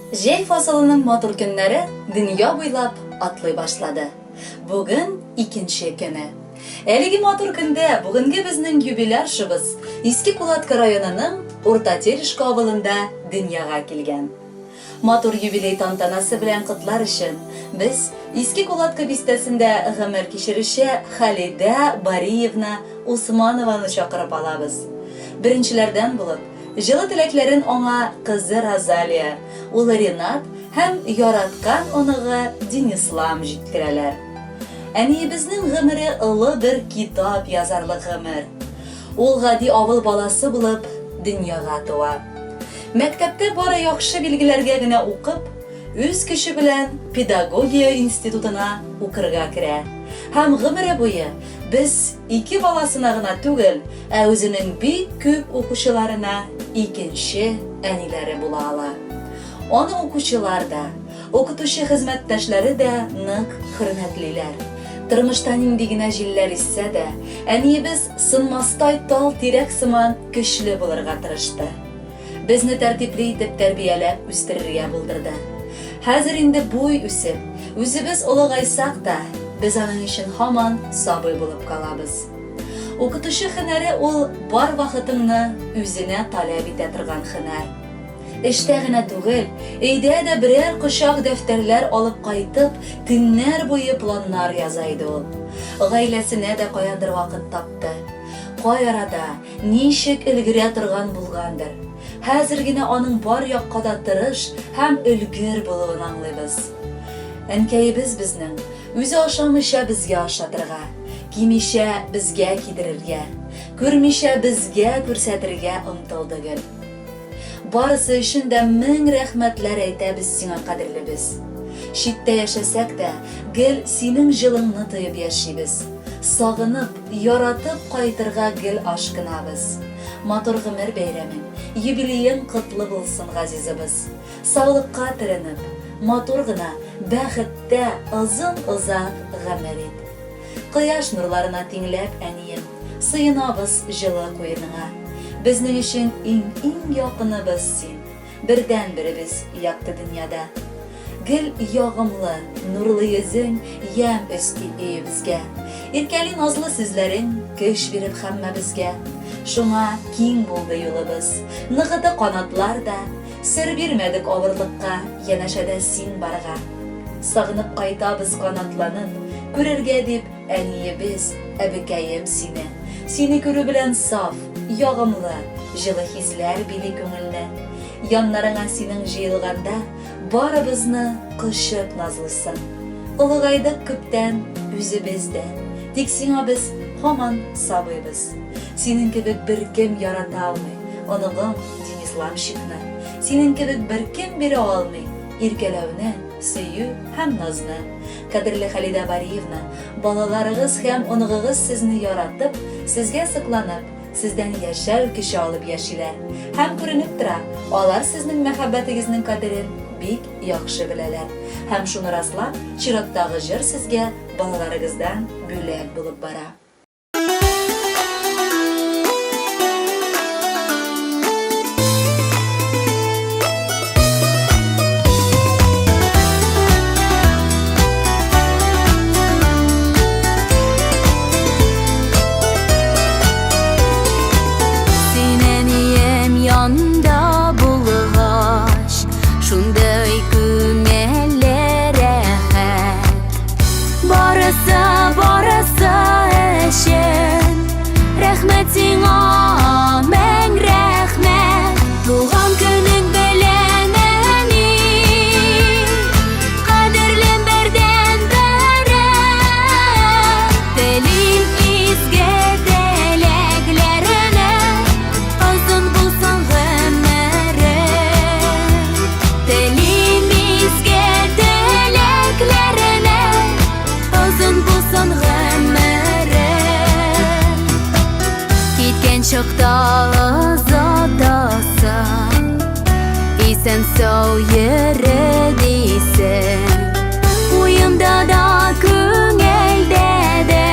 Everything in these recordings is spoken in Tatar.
Җәй фасылының матур көннәре дөнья буйлап атлый башлады. Бүген икенче көне. Әлеге матур көндә бүгенге безнең юбиляршыбыз Иске Кулатка районының Урта Терешка авылында дөньяга килгән. Матур юбилей тантанасы белән котлар өчен без Иске Кулатка бистәсендә гомер кичерүче Халидә Бариевна Усманованы чакырып алабыз. Беренчеләрдән булып, җылы теләкләрен аңа кызы Розалия, улы Ренат һәм яраткан оныгы Динислам җиткерәләр. Әниебезнең гомере олы бер китап язарлык гомер. Ул гади авыл баласы булып дөньяга туа. Мәктәптә бары яхшы билгеләргә генә укып, үз көче белән педагогия институтына укырга керә һәм гомере буе без ике баласына гына түгел, ә үзенең бик күп укучыларына икенче әниләре була ала. Аны укучылар да, укытучы хезмәттәшләре дә нык хөрмәтлиләр. Тормышта нинди генә җилләр иссә дә, әниебез сынмастай тал-тирәк сыман көчле булырга тырышты. Безне тәртипле итеп тәрбияләп үстерергә булдырды. Хәзер инде буй үсеп, үзебез олыгайсак та, без аның өчен һаман сабый булып калабыз. Укытучы һөнәре ул бар вакытыңны үзенә таләп итә торган һөнәр. Эштә генә түгел, өйдә дә берәр кочак дәфтәрләр алып кайтып, төннәр буе планнар яза иде ул. Гаиләсенә дә каяндыр вакыт тапты. Кай арада, ничек өлгерә торган булгандыр. Хәзер генә аның бар якка да тырыш һәм өлгер булуын аңлыйбыз. Әнкәебез безнең, үзе ашамыйча безгә ашатырга, кимичә безгә кидерергә, күрмичә безгә күрсәтергә омтылды гел. Барысы өчен дә мең рәхмәтләр әйтәбез сиңа, кадерлебез. Читтә яшәсәк тә, гел синең җылыңны тоеп яшибез. Сагынып, яратып кайтырга гел ашкынабыз. Матур гомер бәйрәмең, юбилеең котлы булсын, газизыбыз. Саулыкка төренеп, матур гына, бәхеттә озын-озак гомер ит. Кояш нурларына тиңләп, әнием, Сыенабыз җылы куеныңа. Безнең өчен иң-иң якыныбыз син, Бердәнберебез якты дөньяда. Гел ягымлы, нурлы йөзең Ямь өсти өебезгә. Иркәли назлы сүзләрең Көч биреп һәммәбезгә. Шуңа киң булды юлыбыз, Ныгыды канатлар да. Сер бирмәдек авырлыкка, Янәшәдә син барга. Сагынып кайтабыз канатланып, Күрергә дип, әниебез, әбекәем сине. Сине күрү белән саф, ягымлы, Җылы хисләр били күңелне. Яннарыңа синең җыелганда, Барыбызны кочып назлыйсың. Олыгайдык күптән үзебез дә, Тик сиңа без һаман сабыйбыз. Синең кебек беркем ярата алмый, Оныгым Денисламщикны. Синең кебек беркем бирә алмый Иркәләүне, сөю һәм назны. Кадерле Халидә Бариевна, балаларыгыз һәм оныгыгыз сезне яратып, сезгә сокланып, сездән яшәү көче алып яшиләр. Һәм күренеп тора, алар сезнең мәхәббәтегезнең кадерен бик яхшы беләләр. Һәм шуны раслап, чираттагы җыр сезгә балаларыгыздан бүләк булып бара. Син әнием янда булгач, шундый күңелле рәхәт. Барысы, барысы өчен рәхмәт сиңа, мең рәхмәт. Туган көнең белән, әни, кадерлем бердәнберем. Телим изге теләкләреңә, озын булсын гомерең. Телим изге теләкләреңә, озын булсын гомерең. Киткән чакта озатасың, исән-сау йөре дисең. Уемда да, күңелдә дә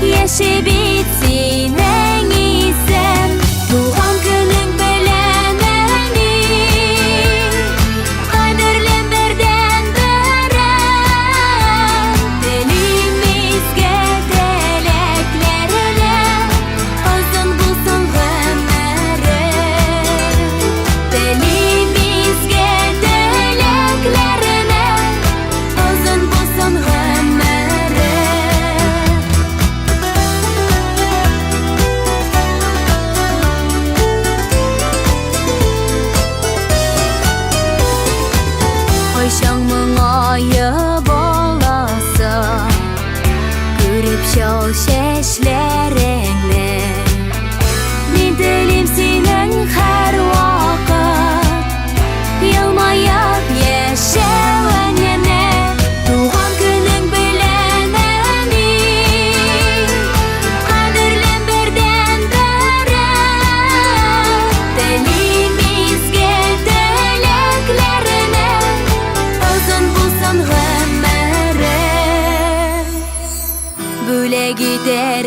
яши бит синең исем. Туган көнең белән, әни,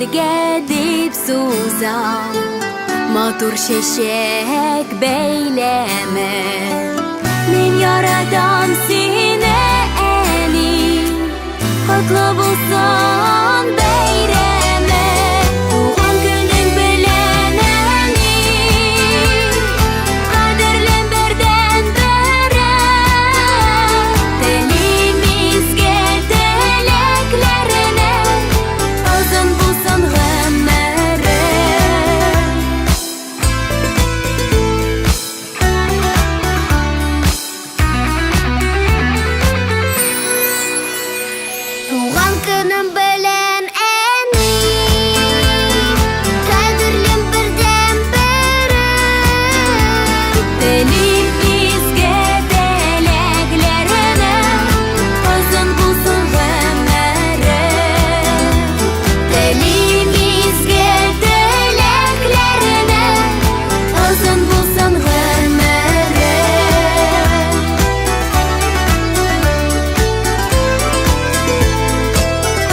Сезләргә дип сузам матур чәчәк бәйләме. Мин яратам сине, әни, котлы булсын бәйрәме. Туган көнең белән, әни, кадерлем бердәнберем. Телим изге теләкләренә, озын булсын гомерең. Туган көнем белән, әни, кадерлем бердәнберем. Телим изге теләкләренә, озын булсын гомерең. Телим изге теләкләренә, озын булсын гомерең.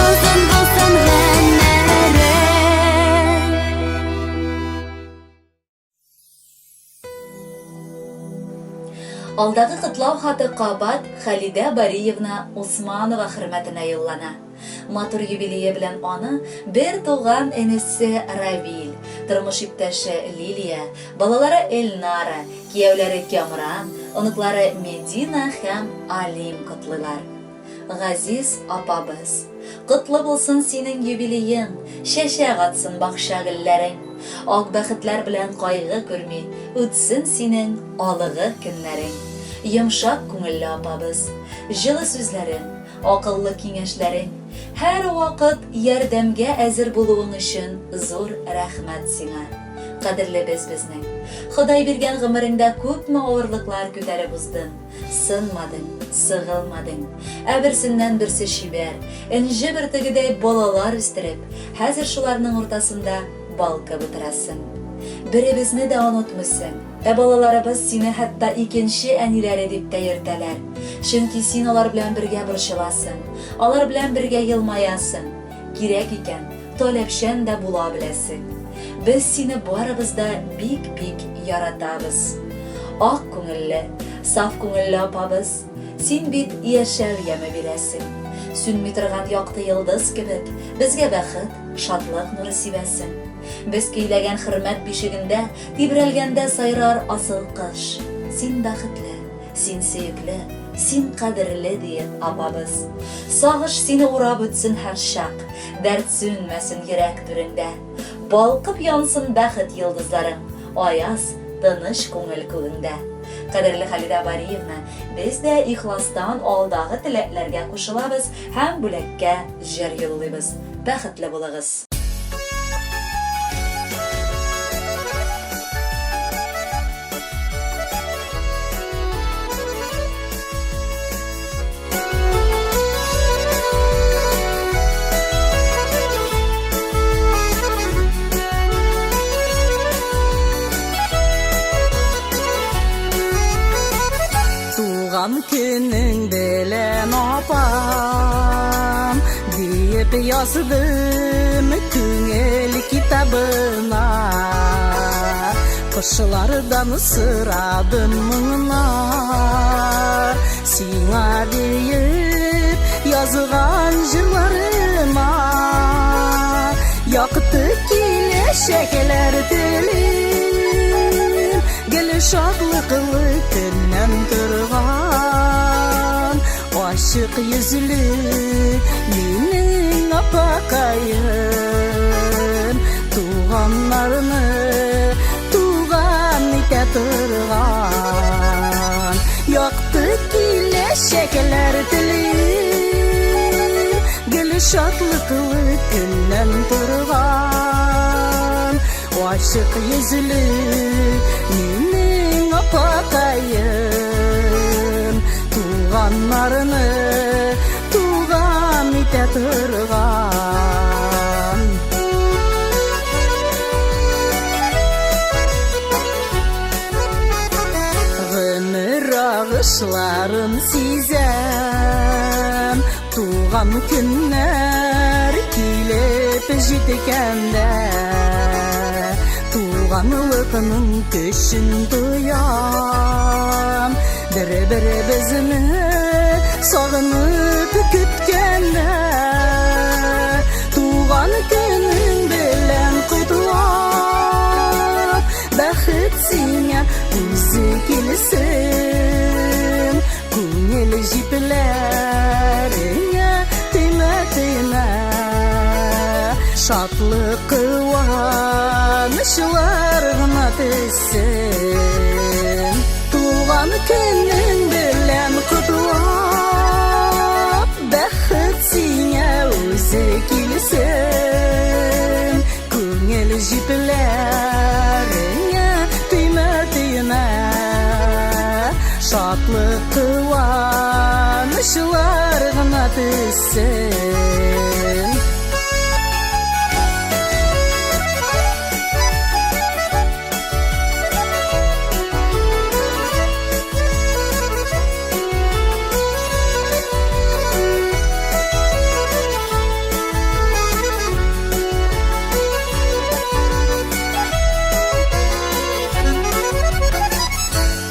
Озын булсын гомерең. Алдагы котлау хаты кабат Халидә Бариевна Усманова хөрмәтенә юллана. Матур юбилее белән аны бер туган энесе Равил, тормыш иптәше Лилия, балалары Эльнара, кияүләре Кямран, оныклары Медина һәм Алим котлыйлар. Газиз апабыз! Котлы булсын синең юбилеең, Чәчәк атсын бакча гөлләрең. Ак бәхетләр белән кайгы күрми, Үтсен синең алыгы көннәрең. Йомшак күңелле апабыз! Җылы сүзләрең, акыллы киңәшләрең, һәрвакыт ярдәмгә әзер булуың өчен зур рәхмәт сиңа. Кадерлебез безнең! Ходай биргән гомереңдә күпме авырлыклар күтәреп уздың. Сынмадың, сыгылмадың. Ә берсеннән-берсе чибәр, энҗе бөртегедәй балалар үстереп, хәзер шуларның уртасында балкып утырасың. Беребезне дә онытмыйсың. Ә балаларыбыз сине хәтта икенче әниләре дип тә йөртәләр. Чөнки син алар белән бергә борчыласың, алар белән бергә елмаясың. Кирәк икән, таләпчән дә була беләсең. Без сине барыбыз да бик-бик яратабыз. Ак күңелле, саф күңелле апабыз, син бит яшәү яме бирәсең. Сүнми торган якты йолдыз кебек, безгә бәхет, шатлык нуры сибәсең. Без көйләгән хөрмәт бишегендә тибрәлгәндә сайрар асыл кош. Син бәхетле, Син сөекле, син кадерле, диеп апабыз. Сагыш сине урап үтсен һәрчак, Дәрт сүнмәсен йөрәк түреңдә. Балкып янсын бәхет йолдызларың, Аяз, тыныч күңел күгеңдә. Кадерле Халидә Бариевна, без дә ихластан алдагы теләкләргә кушылабыз һәм бүләккә җыр юллыйбыз. Бәхетле булыгыз! Туган көнең белән, апам, диеп яздым күңел китабына. Кошлардан сорадым моңна, сиңа диеп язган җырларыма. Якты киләчәкләр телим, гел шатлыклы көннән торган. Ачык йөзле минем апакаем, туганнарны туган итә торган. Якты киләчәкләр телим, гел шатлыклы көннән торган. Ачык йөзле минем апакаем, туганнарны туган итә торган. Гомер агышларын сизәм, туган көннәр килеп. Килеп җиткәндә Туганлыкның көчен тоям. Бер-беребезне сагынып көткәндә Туган көнең белән котлап, Бәхет сиңа үзе килсен. Күңел җипләреңә төймә төймә, Шатлык куанычлар гына төшсен. Туган көнең белән котлап, Бәхет сиңа үзе килсен. Күңел җипләреңә төймә төймә, Шатлык куанычлар гына төшсен.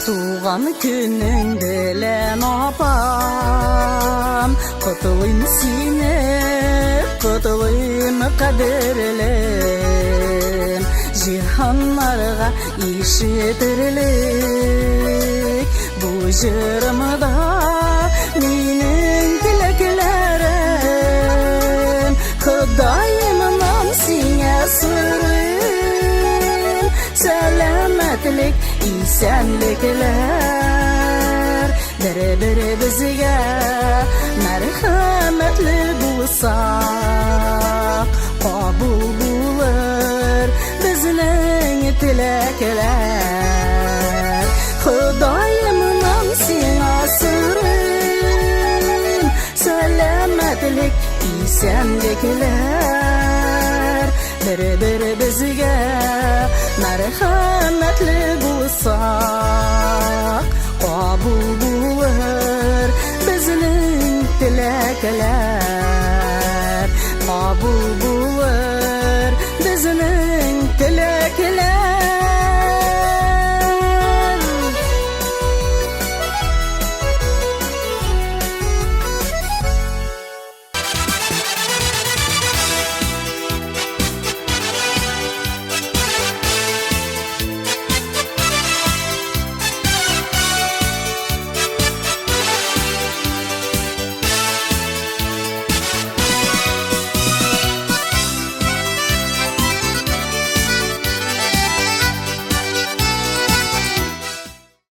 Туган көнең белән, апам, Котлыйм сине, котлыйм, кадерлем. Җиһаннарга ишетерлек бу җырымда минем теләкләрем. Ходаемнан сиңа сорыйм сәламәтлек, исәнлекләр. Бер-беребезгә мәрхәмәтле булсак, кабул булыр безнең теләкләр. Ходаемнан сиңа сорыйм сәламәтлек, исәнлекләр. Бер-беребезгә мәрхәмәтле булсак, кабул булыр безнең теләкләр.